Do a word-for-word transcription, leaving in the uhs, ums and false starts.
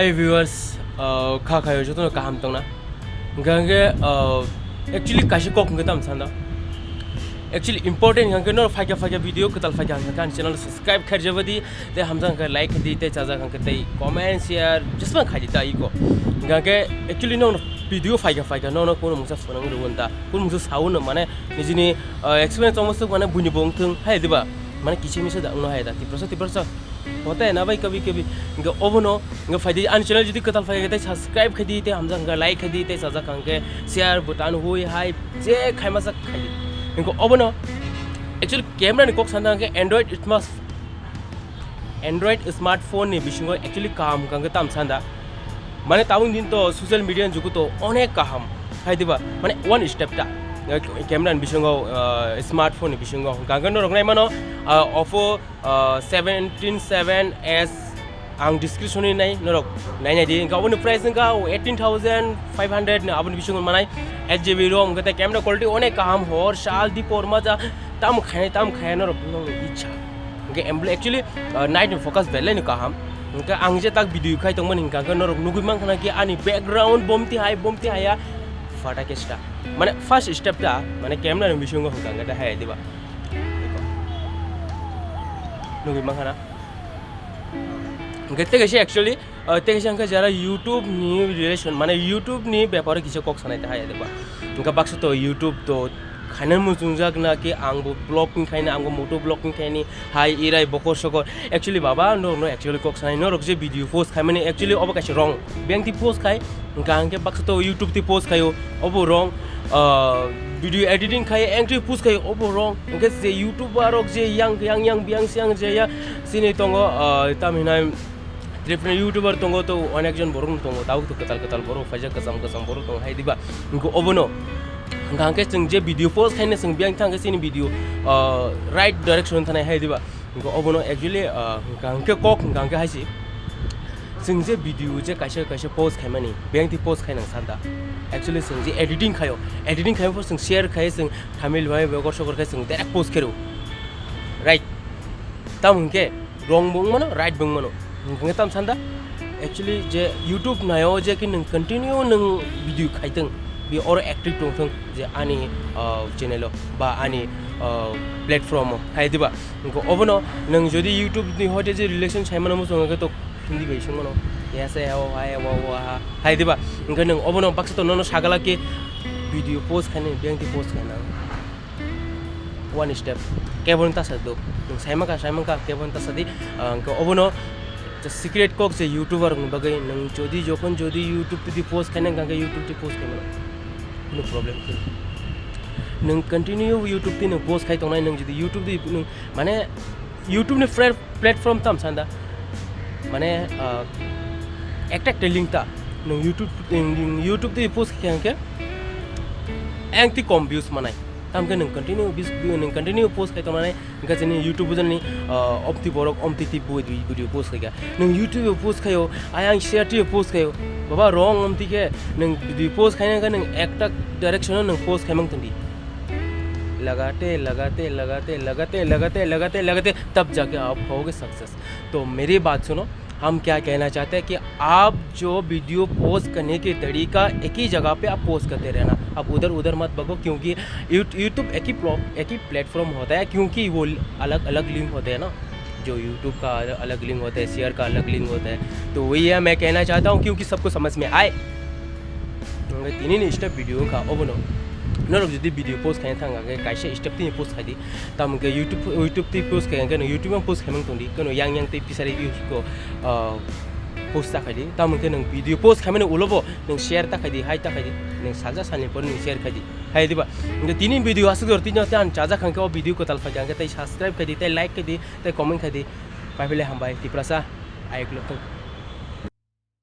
Hey viewers, uh, kha khayo jotono kaham tongna. Hingkha hingkhe, uh, actually kaisa kok hingkhe tamo sanda. Actually important hingkha hingkhe norok phaikha phaikha video kwtal phaikha hingkha ani channel subscribe khairjabadi, tei hamjak hingkhe like khaidi, tei chajak hingkhe tei comment, share, jesma khaidi ta iko. Hingkha hingkhe actually norok video phaikha phaikha norok kuno mungsa phunang rwgwno ta, kuno mungsa saono mane nijini, uh, experience tongma swk mane buini bo wngthung hai diba, mane kisa misa da wngno hai da, Tiprasa Tiprasa. Hote na bai kabi kabi. Hingke obono, hingke phaidi ani channel jodi kwtal phai khe tei subscribe khaidi, tei hamjak hingke like khaidi, tei chajak hingke share button hui hai je khaima sak khaidi. Hingke obono actually camera ni kok sanda hingke Android smart, Android smartphone ni bisingo actually kaham hingke tam sanda. Mane tabuk din to social media ni jugo to onek kaham. Hai diba? Mane one step ta. Camera ni bisingo, ah, smartphone ni bisingo. Hingke norok nai mano, ah, Oppo ah, seventeen seven S ang description ni nai norok nai nai di. Hingke aboni price hingke eighteen thousand five hundred ni aboni bisingo manai eight G B ROM hingke tei camera quality onek kaham hor sal di por maja tam khainai tam khainai norok nong icha. Hingke embl-, actually, ah, night ni focus belai no kaham. Hingke ang je tak video khai tongmani hingka hingke norok nugui mankha na ki ani background bomti hai bomti haya phatakhe sta. Mane first step ta mane camera ni bisingo hingka hingke tei hai diba. Nugui mankha na. Hingke tei kaisa actually, ah, tei kaisa hingke jara YouTube ni relation, mane YouTube ni beparo kisa kok sanai ta hai diba. Hingke baksa to YouTube to khaina muchungjak na ki ang bo vlog ni khaina, ang bo moto vlog ni khaini, hai irai bokor sokor. Actually baba, norok no actually kok sanai, norok je video post khaimani actually obo kaisa wrong. Beng ti post khai, hingke hingke baksa to YouTube ti post khaio, obo wrong. Ah, video editing khai, entry post khai, obo wrong. Hingke je YouTuber rok je yang, yang, yang, biang siang je ya, sini tongo, ah, tam hinai different YouTuber tongo, to onek jon borok tongo, tabuk to kwtal kwtal borok phaijak, kwcham kwcham borok tongo, hai diba? Hingke obono, hingke hingke chwng je video post khaina chwng biang thangkhe chini video, ah, right direction thanai, hai diba? Hingke obono actually, ah, hingka hingke kok hingka hingke haisi. Chwng je video je kaisa kaisa post khaimani, beng ti post khainang sanda. Actually chwng je editing khaio, editing khaima pho chwng share khai, chwng Tamil bai begor sogor khai chwng direct post khairo. Right. Tam hingke wrong bo wngmano, right bo wngmano. Hingke tam sanda. Actually je YouTube nayo je ki nwng continue nwng video khaitong, bi oro active tongthong je ani, ah, channel o ba ani, ah, platform o, hai diba? Hingke obono nwng jodi YouTube ni hoite je relation saimano muchungo hingke to Hindi bai songmano, ya se ya o ha ya wa wa ha, hai diba? Hingke nwng obono baksa to nono sagala ke video post khaini, beng ti post khaina. One step, kebo ni tasa do. Nwng saimaka, saimaka, kebo ni tasa di. Ah, hingke obono je secret kok je YouTuber ni bagwi nwng jodi jokhon jodi YouTube ti post khaina, hingke YouTube ti post khaimano. No problem. Nwng continue YouTube ti nwng post khai tongnai, nwng jodi YouTube ti nwng mane YouTube ni fre-, platform tam sanda. Mane, ah, attractive link ta. Nwng YouTube, nwng YouTube ti post khe hingke ang ti kom views manai. Tam khe nwng continue bis-, nwng continue post khai tongnai. Hingke chini YouTube jani, ah, omti borok omti ti bo video post khai kha. Nwng YouTube post khaio, ayang share ti post khaio. Baba wrong omti khe nwng video post khaina khe nwng ekta direction o nwng post khaimang tongdi. Lagate, lagate, lagate, lagate, lagate, lagate, lagate, tab jake aap hoge success. To meri baat suno, hum kya kehna chahte hain ki aap jo video post karne ki tarika ek hi jagah pe aap post karte rehna, aap udhar udhar mat bhago, kyunki YouTube ek hi plo-, ek hi platform hota hai, kyunki wo alag alag link hote hain na, jo YouTube ka alag link hota hai, share ka alag link hota hai, to wahi hai main kehna chahta hoon, kyunki sabko samajh mein aaye. Hingke tini ni step video wngkha obono. Norok jodi video post khaina thang khe kaisa step tini post khai di. Tamo hingke YouTube, YouTube twi post khai hingke nwng YouTube ang post khaimang tongdi. Keno yang yang tei pisari use ko, ah, post ta khai di. Tamo hingke nwng video post khaimani ulo bo nwng share ta khai di, hai ta khai di. Nwng salsa salni pore nwng share khai di. Hai diba? Hingke tini video aswk jora tini ang chajak hingke o video kwtal phai hingke tei subscribe khai di, tei like khai di, tei comment khai di. Pai phai le hambai Tiprasa. Ayuk lok tong.